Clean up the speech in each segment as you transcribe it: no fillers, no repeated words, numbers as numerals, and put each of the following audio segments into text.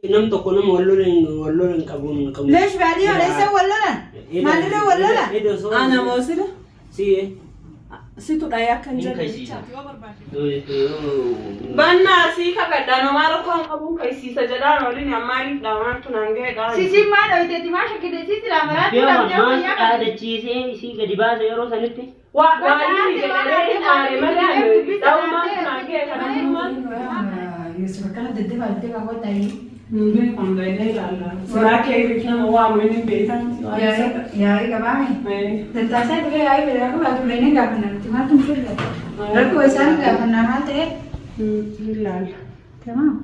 Nam tokko nama wal lolan wal lolan qabuun qabu. Leesh baadiyyaa waleessa wal lolan. Maalirra wal lolan? Ana moo sila? Si Situ dhayee akka hin Hin jedhe kaysiisa. jechaati yoo barbaade. Bannaa sii kakadha namaa rakkoo hin qabuun kaysiisa jedhaan waliin ammaaliif dhaamaan tun hangee dhaan. Sisiin maa dhoyteeti maa shakkite sii silaa maraatti Yoo dhabdee maal fayyaa qabdi. dhaadachiisee isii gadi baase yeroo sanitti. Waa waa inni jedhee hin aare malee dhaamaan tun hangee kana Yusuf akkana deddeebi'aa deddeebi'aa koo ta'ee. Hin beekamu dhayinee ilaalla. Silaa kee hiriif nama waamu inni hin beekan. Yaa'ii qabaame. Tattaasaa dhufee yaa'ii fedhaa qabaatu dhayinee gaafanna nuti maaltu nu fedha. Rakkoo isaan gaafannaa maal ta'e? Ilaalla. Tamaam.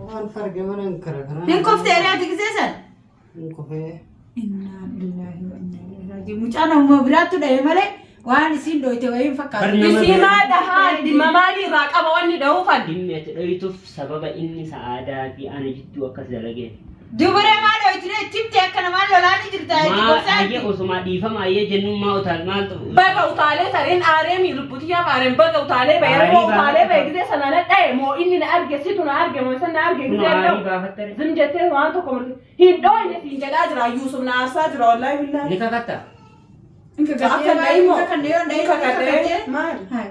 Waan farge mana hin kara karaa. Hin kuftee ati gisee san. Hin kufee. Innaa lillahi wa innaa ilaihi raaji'uun. Mucaan ammoo biraattu dhahe malee waan isiin dhoyte wayii hin fakkaatu. Bar nama Isii maa dhahaa dhimma maalii irraa qaba wanni dhahuufan. Dhimmi ati dhoytuuf sababa inni sa'aadaa fi ana jidduu akkas dalageef. Dubaree maa dhoytine itti himte akka namaan lolaanii jirta itti Maa gorsaa ayyee itti. osuma dhiifama ayyee jennuun maa utaal maaltu. Baga utaalee sareen aaree mi lubbutiyyaaf aareen baga utaalee bahe Aarii yeroo utaalee bahe baafata. gisee sana na dhaye moo inni na arge situ na arge moo isa na arge Kun gisee aarii dha'u baafattare. zim jettee waan tokko murte hin dhooyne siin jedhaa jira Yuusuf na aarsaa jira wallaahi billaahi. Ni kakatta. Akka dhayi moo Hin kakadhee maali?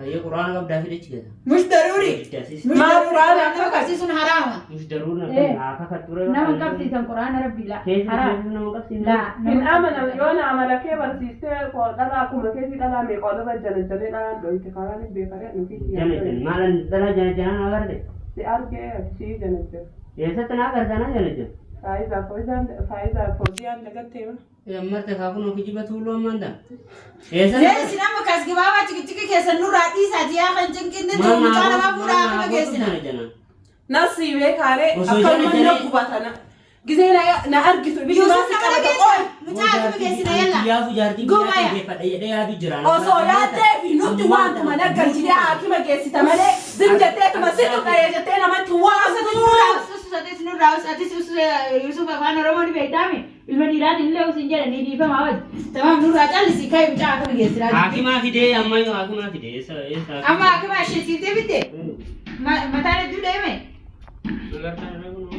Ayyee quraana qabdaa fidachi gata. Mush daruuri. Diddasis. Maal quraana akka qabsiisuun haraama. Mush daruun Eh. haa kakatture. Nama qabsiisan quraana rabbii laa. Keessa Haraama. keessa nama qabsiisan. Laa. Hin amana yoo na amala kee barsiistee dhalaa akkuma keetii dhalaa meeqa walirra jala jalee dhalaan dhoyte karaan hin beekaree nuti Jana jana maalan dhala jana jana na agarte. si argee si jana jala. Eessatti na agarte na jana jana. Faayidaa fooziyaan faayidaa fooziyaan dagattee ma? Ammarte kaa kun kijiba tuuluu ammaan ta'a. Mee Eessatti? isin amma kas gabaabaa chikichiki keessan nurraa dhiisaati yaa kan cinqinni ta'u mucaa namaa fuudhaa akkuma geessina. Jana jana. Nasii beekaaree Osoo akka jala mana jalee- gubatana. Gisee na argitu ibiddi Yusuf maasii nama qabata dhageessa. qoy. Mucaa akkuma geessina yalla. Kiyaafu jaartii Gumaya. biyyaa geeffadha jedhee yaadu jira. Osoo yaaddee fi nutti waantuma naggalchitee haakima geessita malee zim jetteetuma situ dhahee jettee namatti waamtu. Atis nurraa atis Yusuf afaan Oromoo ni beektaami. Ilma dhiiraatiin illee usin jedha ni dhiifama hawati. Tamaam nurraa callisi kai mucaa akkuma geessinaa. Haakimaa fidee ammayyuu haakimaa fidee eessa eessa. Amma akkuma ishee siitee fidde mataan hedduu deeme. Agartaa irra kun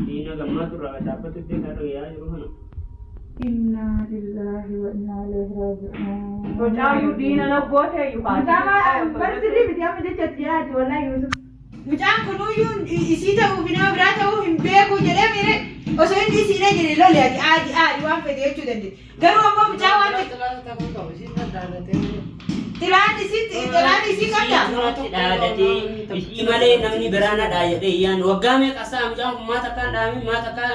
diina gammaa turra dhaabbatu iddoo isaa dhagayaa jiru kana. Innaa lillahi wa innaa ilaihi raaji'uun. Mucaayyuu diina na gootee iyyuu Mucaa bar sirrii miti amma jecha itti yaadi wallahi Yusuf. Mucaan kunuyyuu isii ta'uu fi nama biraa ta'uu hin beeku jedhee miire osoo inni isiidha jedhe lole ati aadi aadi waan fedhe jechuu dandeetti. Garuu ammoo mucaa waan ta'e xilaan isii xilaan isii qabda. Isii dhaadatee isii malee namni biraa na dhaa jedhee iyyaan waggaa meeqa isaa mucaan kun maa takkaan dhaamii maa takkaa.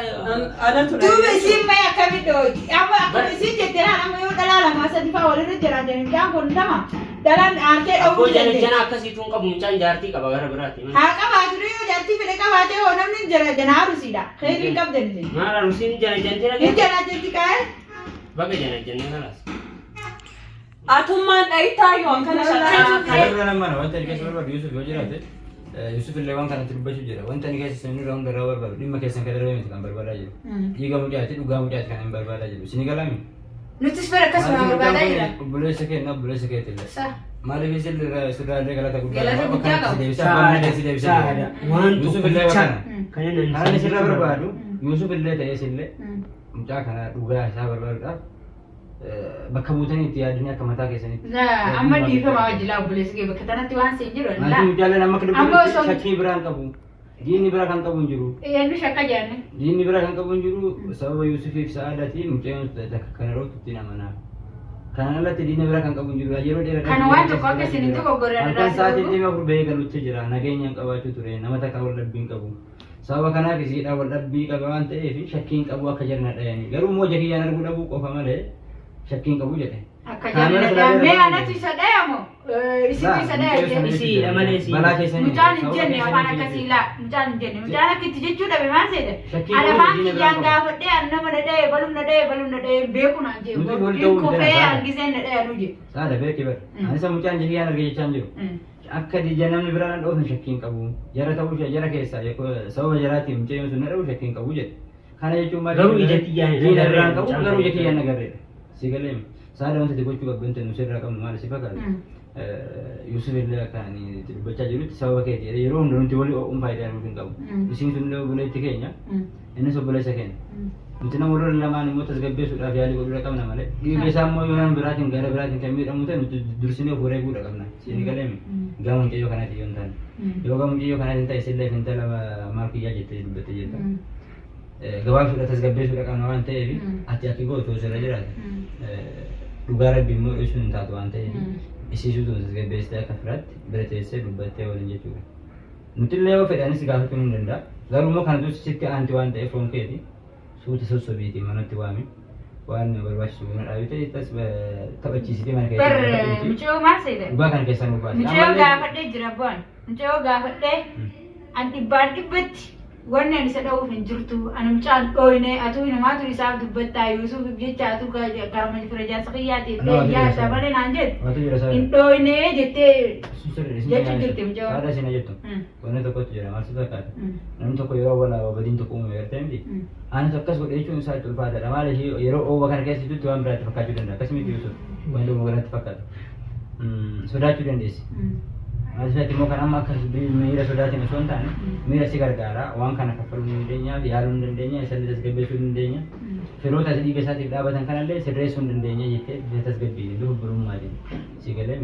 Anatu Duuba isiin mee akkamitti dhooti? Amma akkuma isiin jette naan amma yoo dhalaa lamaa sadi fa'aa walirra jiraatan mucaan kun lama dhalaan aartee Abboo dhowwuu jana dandeetti. jana akkasiitu hin qabu mucaan jaartii qaba gara biraati. Haa qabaatu yoo jaartii fedhe qabaatee hoo namni hin jala jana harusiidha. Kheyrii hin qabdan isin. Maal arusiin jana jantee Hin dhagee? jala jetti kaa'e. Baga jana jannee kalaas. Atummaan dhayitaa yoo akkana shakkaa. Kanarra nama wanta ani keessa barbaadu Yusuf yoo jiraate Yusuf illee waan kanatti dubbachuu jira. Wanta ani keessa isin irraa hundarraa barbaadu dhimma keessan kan darbe miti kan barbaadaa jiru. Dhiiga mucaati dhugaa mucaati kan hin barbaadaa jiru. Isin galami? Nutis bara akkasuma barbaadaa jira. Obboleessa keenya obboleessa keetti illee. Sa. Maaliif isin sirraa illee galata guddaa Galata qaba. guddaa Bakka qaba. si deebisa abbaan illee si deebisa. Saada waan Yusuf tokko illee bicha kana. kan inni Kan inni sirraa barbaadu Yusuf illee ta'es illee mucaa kana dhugaa isaa barbaaduudhaaf bakka buutanii itti yaadanii akka mataa keessanitti. Amma dhiifama wajjilaa obboleessi kee bakka tanatti waan siin jiru. Maatiin mucaalleen amma akka Amma dubbatu osoo- shakkii biraa hin qabu. Diinni biraa kan qabu hin jiru. Eenyu shakka jedhani. Diinni biraa kan qabu hin jiru sababa Yuusufiif Sa'aadaatiin mucayyoon takka kana roobtu ittiin amanaa. Kanaan alatti diinni biraa kan qabu hin jiru. Yeroo dheeraa Kana waan tokko akka isin hin dogoggorre Halkan irraa sa'aatii si 24 bahee galuutti jira. Nageenya hin qabaachuu ture. Nama takka wal dhabbii hin qabu. Sababa kanaaf isiidhaan wal dhabbii qaba waan ta'eef shakkii hin qabu akka jarna dhayanii. Garuu immoo ija kiyyaan arguu dhabuu qofa malee shakkii hin qabu jedhe. Akka jarri dhayame mee anatu isa dhayamo isitu isa dhaya jedhe. Isiidha malee isiidha. Balaa keessanii. Mucaan hin jenne afaan akkasii laa mucaan hin jenne mucaan akka itti jechuu dhabe maal seete Shakkii ani qabu afaan diina kiyyaan biraa qabu. gaafadhee ani nama na dhaye balum na dhaye balum na dhaye hin beeku naan jee Nuti wal hin ta'uu hin kufee danda'an. an giseen na dhaya nu jee. Saada beeki bara. Ani isa mucaan ija kiyyaan arge jechaa hin jiru. Akka ija namni biraa na dhoofne shakkii hin qabu. Jara ta'uu ishee jara keessaa sababa jaraatiin mucayyoon sun na dha'u shakkii hin qabu jedhe. Kana jechuun maal Garuu jechuudha? ija kiyyaan hin Diina agarree biraa hin qabu mucaan garuu ija kana kiyyaan agarreedha. Si galee saada wanta ati gochuu qabdu wanta nu sirraa qabnu maal si fakkaata? Yusuf illee akka ani itti dubbachaa jirutti sababa keeti jedhee yeroo hunda nuti walii oo'uun faayidaa nuuf hin qabu. Isiin sun illee obboleetti keenya innis obboleessa keenya. Nuti nama warra lamaan immoo tasgabbeessuudhaaf yaalii godhuudha qabna malee. Dhiiga isaa immoo yoo nama biraatiin gara biraatiin kan miidhamu ta'e nuti dursinee of wareeguudha qabna. Isin galeemi gama mucayyoo kanaati yoo hin taane. Yoo gama mucayyoo kanaatiin ta'e isillee intala maal kiyyaa jettee dubbattee jirta. Gabaabsuudha tasgabbeessuudha qabna waan ta'eef ati akki gootu osoo irra jiraate. Dhugaa rabbi immoo ibsuun hin taatu waan ta'eef isiisuutu tasgabbeessitee akka firaatti bira teessee dubbattee waliin jechuudha. Nuti illee yoo fedhanis gaafachuun hin danda'a. Garuu immoo kanatu sitti aanti waan ta'eef foon keeti suuta sossobiitii manatti waami. Waan barbaachisu buna dhaabite tas taphachiisitee mana Bar keessatti. mucayyoo maal seete? Dhugaa kana keessaa nu baasi. Mucayyoo gaafadhee jira bu'aan. Mucayyoo gaafadhee an dhibbaan dhibbatti wanni ani isa dha'uuf hin jirtu. Ani mucaan dhooyne atuu hinumaatu isaaf dubbattaa Yuusuuf jecha atuu karama fira jaarsa kiyyaati jettee yaadda malee naan jedhu. Waatu jira Hin saada. dhooyne jettee jechu jirti mucayyoo. Saada isin jettu. Wanni tokkotu jira maal si fakkaata? Namni tokko yeroo awwalaa badiin tokko uume gartee miti. Anis akkas godhe jechuun isaa itti ulfaataadha. Maaliif yeroo oowwa kana keessa jirtutti waan biraatti fakkaachuu danda'a. Akkasumas Yusuf waan oowwa kanatti fakkaata. Sodaachuu dandeessi. Maaliif ati immoo kan amma akka miira sodaatiin osoo hin taane miira si gargaara. Waan kana kaffaluu ni dandeenya, yaaluu ni dandeenya, isallee tasgabbeessuu ni dandeenya. Firoota ati dhiiga isaatiif dhaabatan kanallee sirreessuu ni dandeenya jettee bifa tasgabbii bifa obbolummaadhaan si galee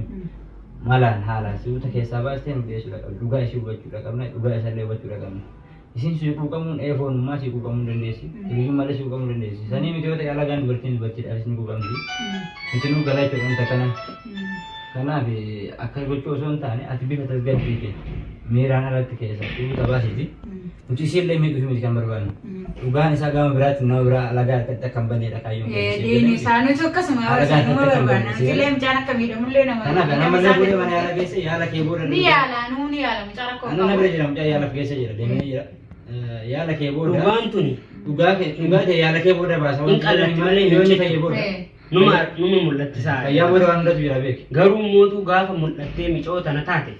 malaan haalaan si'uuta keessaa baastee nu dhiyeessuudha qabna. Dhugaa ishii hubachuudha qabna, dhugaa isallee hubachuudha qabna. Isin si quuqamuun eefoonummaa si quuqamuu hin dandeessi. Hiriyyummaa si quuqamuu dandeessi. Sanii miti yoo ta'e alagaan dubartiin dubartiidhaafis ni quuqamti. Nuti nu galaa jechuudha wanta kana. Kanaaf akka gochuu osoo hin taane ati bifa tasgabbiitiin miiraan alatti keessa suuta baasiiti. Nuti isiillee miidhuuf miti kan barbaannu. Dhugaan isaa gama biraatti nama biraa alagaa harkatti akka hin banneedha kaayyoon keenya. Diinni isaaniitu akkasuma Alagaan nama harkatti kan barbaanna. banne. Nuti mucaan akka miidhamullee nama. Kanaaf namallee fuudhee mana yaala geesse yaala kee booda. Ni yaala nuu ni yaala mucaan rakkoo Anna bira jira mucaa yaalaaf geessa jira deemee jira. Yaala kee booda. Dhugaan tuni Dhugaa kee dhugaa kee yaala kee booda baasa. Hin qal'atti malee yoo inni hin fayye booda. Numa numa mul'atti isaa. Fayyaa booda waan hundatu jira beeki. Garuu mootuu gaafa mul'attee micoo tana taate.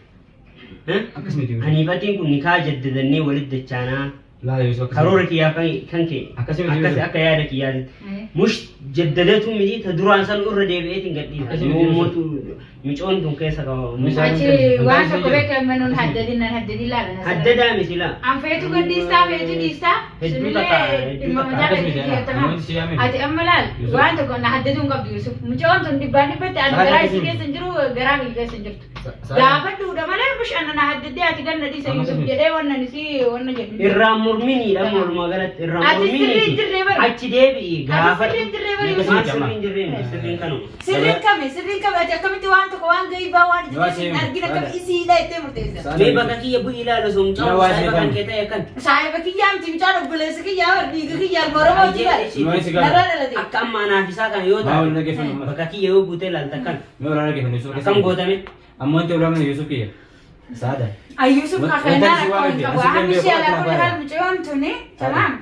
Akkas miti. Aniifatiin kun nikaa jaddadannee walitti dachaanaa. Laa Yusuf akkas Karoora kiyyaa kan kee. Akkasii miti Akkas Yusuf. akka yaada kiyyaatitti. Mush jaddadatu miti ta duraan san irra deebi'eetiin gadhiisa. Akkasii miti Yoo Yusuf. mootuu micoon tun keessa qabamu. Mucaan Achi waan tokko beekamu nuun haddadin nan haddadin laala. Haddadaa miti laa. An feetu gadhiistaa feetu dhiistaa. Hedduu Sunillee takka, hedduu dhimma takka. mucaa Akkas miti keetti ana. xiyyeeffama. Namoonni si yaameen. Ati amma laal Yusuf. waan tokko na haddaduu hin qabdu Yusuf. Mucaan tun dhibbaan dhibbatti ani Saada garaa akkasii isii miti. keessa hin jiru garaa kiyya keessa hin jirtu. Saada. Gaafadhuudha malee bishaan na haddadee ati ganna dhiisa Amma Yusuf akkasii miti. jedhee wannan isii wanna jedhu. Irraan morminiidha walumaa galatti irraan Ati sirrii hin morminiiti. jirree bari. Achi deebi'i Ati gaafa. sirrii hin jirree bari Akkasii Yusuf. Maal miti amma. sirrii hin jirree miti sirriin kanuma. Sirriin kami sirriin kami ati akkamitti waan tokko waan gaibaa waan Yoo ija hin asii argin akkami saada. isiidha jettee murteessa. Saada. Mee bakka kiyya bu'i ilaalu osoo mucaan Yoo waa saayiba kan ishee kee ta'e akkan. Saahiba kiyyaa miti mucaan obboleessa kiyyaa bar dhiiga kiyyaa ilma Oromooti bar. Yoo si gaafata. Narraa dhalate. Akka amma anaaf isaa kan yoo Maa taate wal dhaggeeffannu amma. bakka kiyya yoo buutee ilaalta akkan. Mee wal dhaggeeffannu Yusuf Akkam gootame? Amma wanti olaanaa Yusuf kiyya. Saada. Ay Yusuf Wanta kakannaa si rakkoo waame hin fi qabu. asii Hammi danda'u ishee alaa akkuma kulli baay'ee. haal mucayoon tuni tamaam.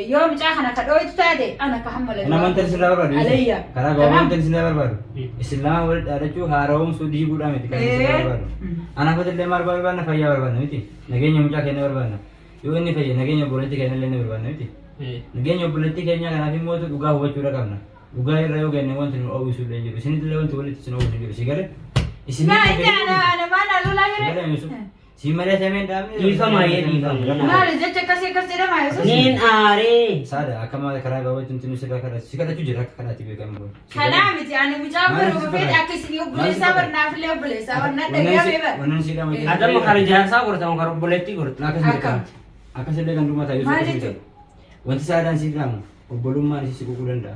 Yoo mucaa kana ka dhooytu taate ana ka hamma Nama wanta isin barbaadu. Yusuf. Alayya. Karaa gabaabaa Tamaam. wanta isin barbaadu. Isin lama walitti dhaadachuu haara'umsuu diiguudhaa miti kan isin barbaadu. Anaaf illee maal barbaadna fayyaa barbaadna miti. Nageenya mucaa keenya barbaadna. Yoo inni fayye nageenya obboleettii keenya illee ni barbaadna miti. Nageenya obboleettii keenya kanaaf immoo dhugaa hubachuudha qabna. Dhugaa irra yoo genne wanti nu oowwisu illee jiru. Isinit illee wanti walitti isin oowwisu jiru. Si galee? Isin Naa inni ana ana maal alulaa Si jire. galee Yusuf? Si malee sameen dhaabne. Dhiifama, ee, dhiifama. Maali jecha akkasii akkas jedhama Yusuf. Niin aaree. Saada akkama karaa gabaabatti nuti nu sirraa kadhatu. Si kadhachuu jira akka kadhaatti beekamu kun. Kanaa miti ani mucaa Maal baruu si feete barbaada? akka isin obboleessaa barnaafillee obboleessaa barnaa dhaggaamee bar. Wannan si dhama Adama kara jaarsaa gorta kara obboleettii gorta. Akkam. Akkasillee kan dhumaa taa'u. Maal jechuudha? Wanti saadaan si dhaamu obbolummaan isii si quuquu danda'a.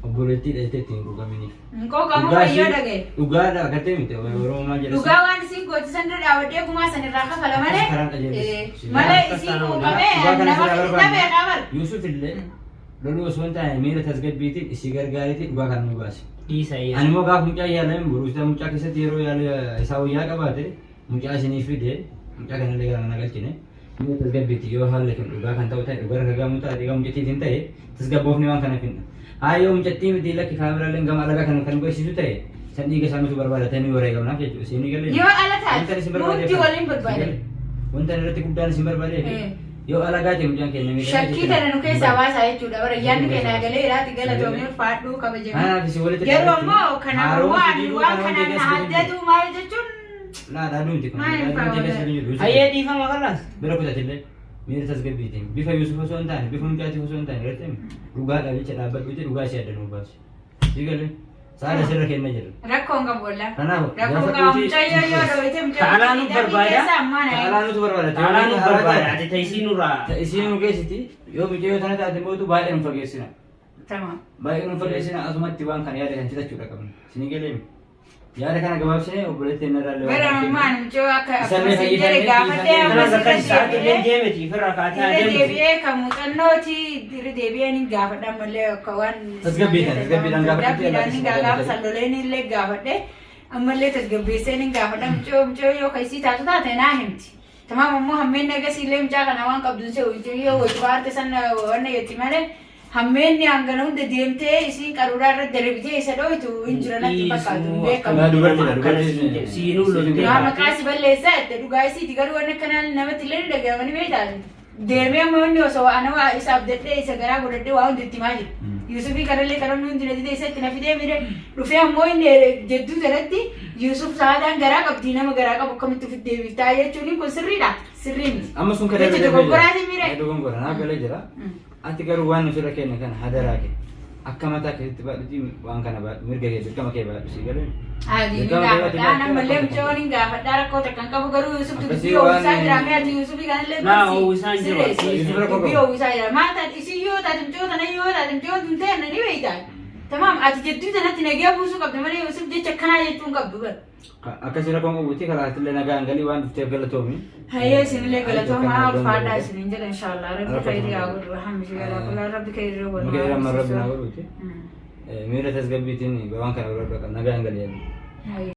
Obboleettii dheettee ittiin quuqaminiif. Qooqamu fayyoo dhagaye. Dhugaadha agartee miti Oromoo maal jedha? Dhugaa waan isin gootisan dura dhaabadhee gumaa san irraa kafala malee. Karaan qajeelchis. Malee isin quuqamee Dhugaa kana nama sirraa na barbaanne. beekaa bar. Yusuf illee loluu osoo hin taane miira tasgabbiitiin isii gargaariitiin dhugaa kana nu baase. Dhiisa Ani iyyaa. immoo gaafa mucaa yaalame boruu isaa mucaa keessatti yeroo yaala isaa wayyaa qabaate mucaa isinii fide mucaa kanallee gara mana galchine miira tasgabbiitti yoo haalli kun dhugaa kan ta'u ta'e dhugaa ragagamuu ta'e dhugaa mucattiitiin ta'e tasgabboofni waan kana finna. Haa yoo mucattii miti lakki kaameraaleen gama alagaa kan kan godhisiisu ta'e san dhiiga isaa nutu barbaadatanii wareegamnaaf jechuudha. Isinii galee. Yoo ala Wanta taate isin barbaadeef nuti waliin kana. barbaade. Wanta irratti guddaan isin barbaadeef Eh. Yoo alagaa ta'e mucaan keenya miidhamee Shakkii tana nu keessaa baasaa jechuudha. Bara yaadni keenya galee iraati galatoomee ulfaadhuu kabajamee. Kanaaf isin walitti Garuu ammoo kanaaf waan waan kanaan na addatu maal jechuun Laa dhaaduu miti kun. Maal Dhaaduu miti keessa hin jiru. Hayyee dhiifama kalaas. Bira kutatillee miira tasgabbiitiin bifa Yuusuf osoo hin taane bifa mucaatii osoo hin taane gartee dhugaadhaaf jecha dhaabbadhuuti dhugaa ishee adda nuu baasi. Si galee saala sirra kenna jedhu. Rakkoon qabu walaa. Kanaaf Rakkoon qabu mucayyoo yoo dhooyte Taalaa nu barbaada. keessa ammaa na Taalaa nutu barbaada. Taalaa nu barbaada. Ati ta'isii nurraa. Isiin nu geessiti yoo mucayyoo tana taate mootu baay'ee nu fageessina. Tamam. Baay'ee nu fageessina asumatti waan kana yaada kan fitachuudha qabna. Isin galee yaada kana gabaabsinee obboleettiin irraa illee Bara ammaa mucayyoo akka Isallee akkuma jedhe fayyifannee gaafadhee Kanas ammas akka irra sa'aatii illee deebi'ee deemeti ofirraa kaatee irra adeemti. deebi'ee kan muuxannooti irra deebi'ee ni gaafadha ammallee akka waan Tasgabbiidhaan, tasgabbiidhaan gaafadhu. Tasgabbiidhaan ni gaafa salloleen illee gaafadhe ammallee tasgabbeessee ni gaafadha mucayyoo mucayyoo yoo ka isii taatu taate naa himti. Tamaam ammoo hammeen agasii illee mucaa kana waan qabdu hin se'u yoo wajji waarte san wanna jetti malee hammeenni hangana hunda deemtee isiin qaruuraa irra darbitee isa dhooytu hin jira natti hin fakkaatu hin beekamu. Naa dubartiidha, dubartiin. Siinuu loltee. Yaa maqaa si balleessaa jette dhugaa isiiti garuu wanni akkanaan namatti illee ni dhaga'amani beektaa. Deemee amma wanni osoo ana waa isa abdadhee isa garaa godhadhee waa hundi itti himaa jira. Yuusufii kanallee kan namni hundi na didee isa itti na fidee mire dhufee ammoo inni jedduu jalatti Yuusuf saadaan garaa qabdi nama garaa qabu akkamitti ofitti deebiftaa jechuun kun sirriidha sirrii miti. Amma sun kan Jechi dogoggoraati mire. Dogoggora naaf galee jira. Ati garuu waan nu sirra kenne kana hadaraa kee akka mataa keetti baadhuti waan kana baadhu mirga kee dirqama kee baadhu si galee. Adii ni gaafadha ammallee mucaan hin gaafadha rakkoo takka hin qabu garuu Yuusuf Akkasii dubbii hoo'isaa waan- jira mee ati Yuusufii kanallee Naa hoo'isaan jiru. sirreessi. Yuusuf rakkoo Dubbii qabu. hoo'isaa jira maal taate isii yoo taate mucoo tana yoo taate mucoo tun ta'e ni beektaa. Tamaam ati jedduu tanatti nagaa buusuu qabda malee Yuusuf jecha akkanaa jechuun qabdu bara. Akkasii rakkoon qabuuti karaa illee nagaan galii waan dhufteef galatoomi. Hayyee isinillee galatoomaa ulfaadhaa isiniin jedha inshaallah rabbi khayrii haa godhu alhamdulillah galaa rabbi khayrii Muka jedhamu rabbi naa godhuuti. Miira tasgabbiitiin waan kana bira nagaan galii. Hayyee.